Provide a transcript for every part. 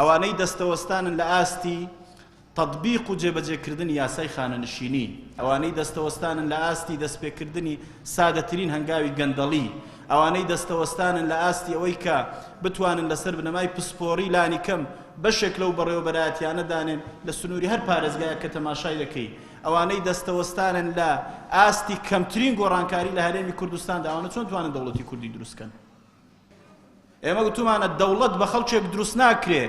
ئەوانەی دەستەوەستانن لە ئاستی تەتبیق و جێبەجێکردنی یاسای خانەنشینی، ئەوانەی دەستەوەستانن لە ئاستی دەستپێکردنی سادەترین هەنگاوی گەندەڵی، ئەوانەی دەستەوەستانن لە ئاستی ئەوەی کە بتوانن لەسەر بنەمای پسپۆڕی لانیکەم بەشێک لەو بەڕێوەبەرایەتیانە دانێن لە سنووری هەر پارێزگایەک کە تەماشای دەکەی، ئەوانەی دەستەوەستانن لە ئاستی کەمترین گۆڕانکاری لە هەرێمی کوردستاندا، ئەوانە چۆن توانن دەوڵەتی کوردی دروست کەن؟ ئێمە گوتومانە دەوڵەت بە خەڵکێک دروست ناکرێ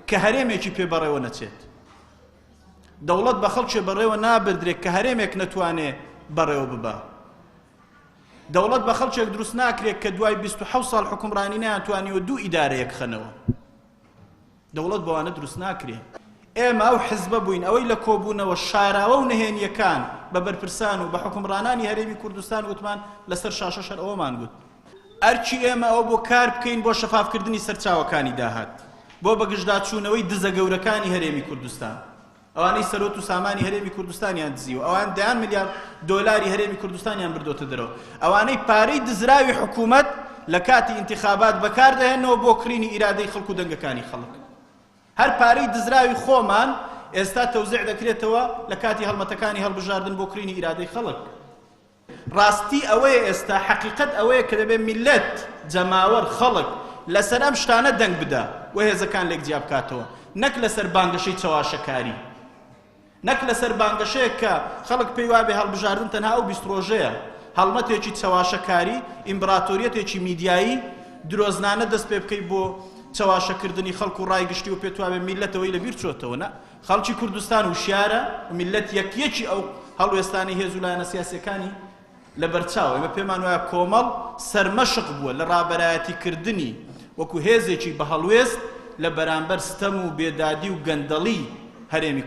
کە هەرێمێکی پێ بەڕێوە نەچێت. دەوڵەت بە خەڵکێ بەڕێوە نابردرێت کە هەرێمێک نەتوانێ بەڕێوە ببا. دەوڵەت بە خەڵکێک دروست ناکرێت کە دوای 27 ساڵ حکومڕانی نەیانتوانیوە دوو ئیدارە یەکخەنەوە. دەوڵەت بەوانە دروست ناکرێ. ئێمە ئەو حزبە بووین ئەوەی لە کۆبوونەوە شاراوە و نهێنییەکان بە بەرپرسان و بە حوکمڕانانی هەرێمی کوردستان وتمان، لەسەر شاشەش هەر ئەوەمان گوت. ئەرکی ئێمە ئەوە بوو کار بکەین بۆ شەفافکردنی سەرچاوەکانی داهات، بۆ بەگژداچوونەوەی دزە گەورەکانی هەرێمی کوردستان. ئەوانەی سەروەت و سامانی هەرێمی کوردستانیان دزیوە، ئەوان دەیان ملیار دۆلاری هەرێمی کوردستانیان بردۆتە دەرەوە، ئەوانەی پارەی دزراوی حکوومەت لە کاتی ئینتخابات بەکار دەهێننەوە بۆ کڕینی ئیرادەی خەڵک و دەنگەکانی خەڵک. هەر پارەی دزراوی خۆمان ئێستا تەوزیع دەکرێتەوە لە کاتی هەڵمەتەکانی هەڵبژاردن بۆ کڕینی ئیرادەی خەڵک. ڕاستی ئەوەیە ئێستا حەقیقەت ئەوەیە کە دەبێت میللەت، جەماوەر، خەڵک لەسەر ئەم شتانە دەنگ بدا و هێزەکان لێک جیا بکاتەوە نەک لەسەر بانگەشەی چەواشەکاری، نەک لەسەر بانگەشەیەک کە خەڵک پێی وابێ هەڵبژاردن تەنها ئەو 20 ڕۆژەیە، هەڵمەتێکی چەواشەکاری، ئیمبراتۆریەتێکی میدیایی درۆزنانە دەست پێ بکەی بۆ چەواشەکردنی خەڵک و ڕای گشتی و پێت وابێ میللەت ئەوەی لەبیر چۆتەوە. نا، خەڵکی کوردستان وشیارە و میللەت یەک یەکی ئەو هەڵوێستانەی هێز و لایەنە سیاسیەکانی لە بەرچاوە. ئێمە پێمان وایە کۆمەڵ سەرمەشق بووە لە ڕابەرایەتی کردنی وەکو هێزێکی بە هەڵوێست لە بەرامبەر ستەم و بێدادی و گەندەڵی هەرێمی.